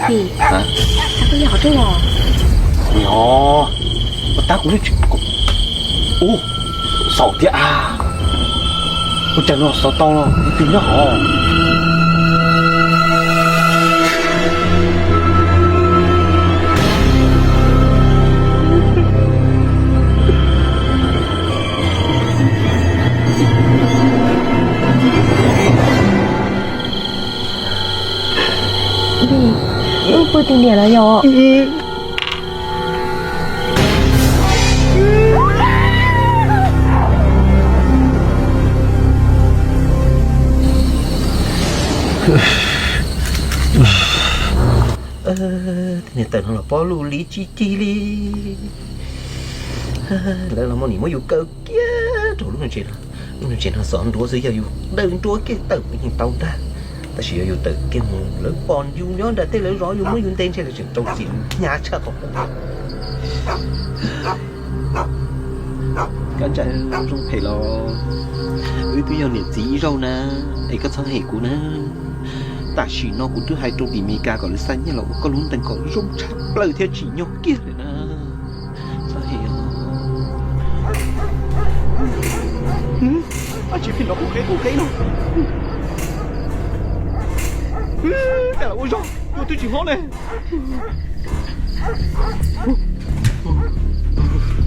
Tim, tab koj yog qhov twg los? Nyob, ua tab kuv lub tsis, ub, xaus thiab a. Ua cas no xaus tau los twg nyob hov? Wb pw tim niam los yog? Niag tawm no los pob lus li tsis cig li. Lawv los muab nim muab yus kaw kiag rau lub tsev no. Lub tsev no xov nruab xwb, yog yus tawm nruab kiag tawm mus yeej tau ntag. Tab sis yog yus tawm kiag mus lawv pom yus nyob nram tej lawv zov yus muab yus ntes ntshe lawv tseem rau txim hnyav tshaj tau. Kab Nrais, zoo phem los wb twb yog niam txiv ib zaug na, es koj txhob hem kuv na. Tam sim no kuv twb hais rau tim Meskas kom lawv xa nyiaj los ua koj lub ntees kom zoo tshaj plaws thiab tsim nyog kiag lawm na. Txhob hem. Ab tsi phim no qub qeb qub qeb no. Cas lam ua zog, yus twb tsis hlob ne.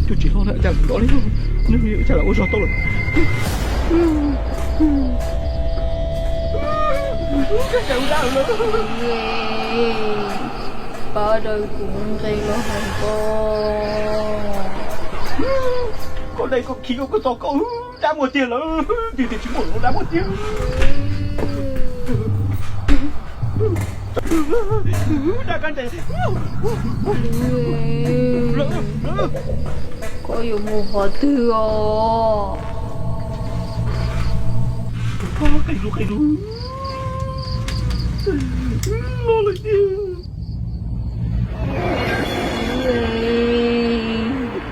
Twb tsis hlob ne, cas lam nrov li, cas lam ua zog tau lawm. Pab daws kuv nqe los hais koj. Koj dai koj khi koj koj txog koj dab muag tiag lawm, twb tias tsis muaj lawm dab muag tiag. Dab Kab Nrais, koj yuav mus qhov twg os? Qe lus qe lus no lawm tiag.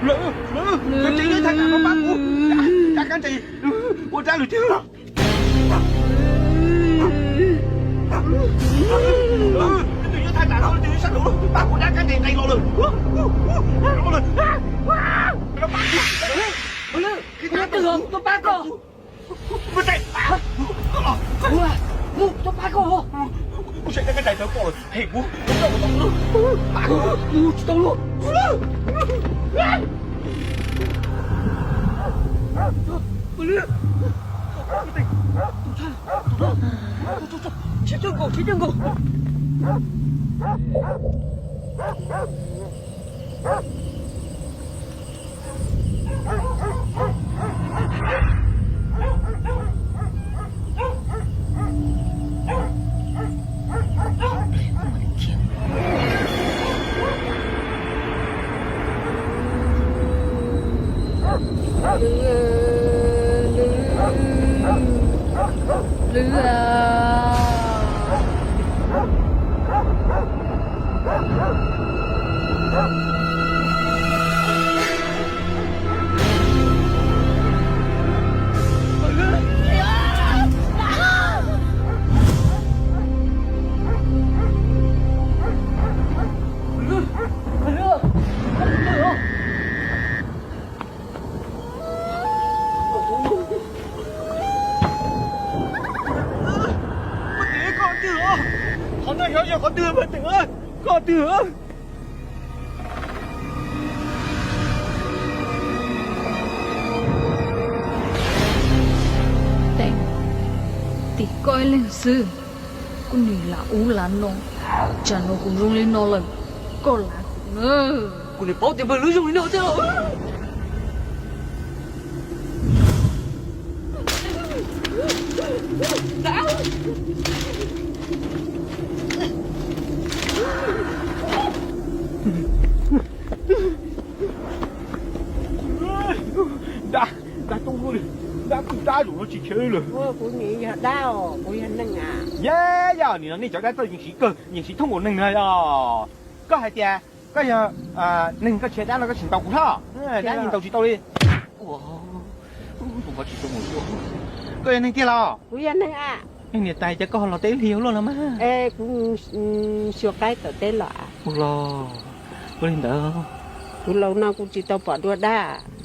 Lawm, lawm, cov tsev nyob thaj tsam no pab kuv, dab Kab Nrais ua dab lawm tiag. Twb yog thaj tsam no, twb yog sab nraud, pab kuv, dab Kab Nrais nqe los lawm. Los lawm. Koj twg os, tuaj pab koj. Mus, tuaj pab koj. Kuv saib dab Kab Nrais tawv pom lawm, hem kuv, kuv coj kuv tau, mus tsis tau luag. Tsis coj nkaus, tsis coj nkaus. Lwm, Lwm, Lwm a. Pag Tim, koj twg os? Qhov no xyov yog qhov twg, Pag Tim, koj twg? Teem, tim koj ib leeg xwb, kuv nim lam ub lam no, tsam no kuv zoo li no lawm, koj lam kuv na. Kuv nim paub tias npawg lub zoo li no thiab. Dab, dab tub, dab kuj dab zaum no tsis khiav li lawm. Kuv nim yog dab os, kuv yog neeg a. Yog, yog nim no nej cov dab txawj yeej siv kawg, yeej siv thooj nkaus neeg no yog. Koj hais tias koj yog neeg, koj tsis yog dab no koj tsis ntaus kuv hlo. Dab yeej ntaus tsis tau li. Koj yog neeg tiag los? Kuv yog neeg a. Niam tais, cas koj los teb lig ua luaj no mas? Kuv xyuas qaib tom teb los. Ua los, ua li ntawd. Kuv los no kuv tsis tau pom dua dab.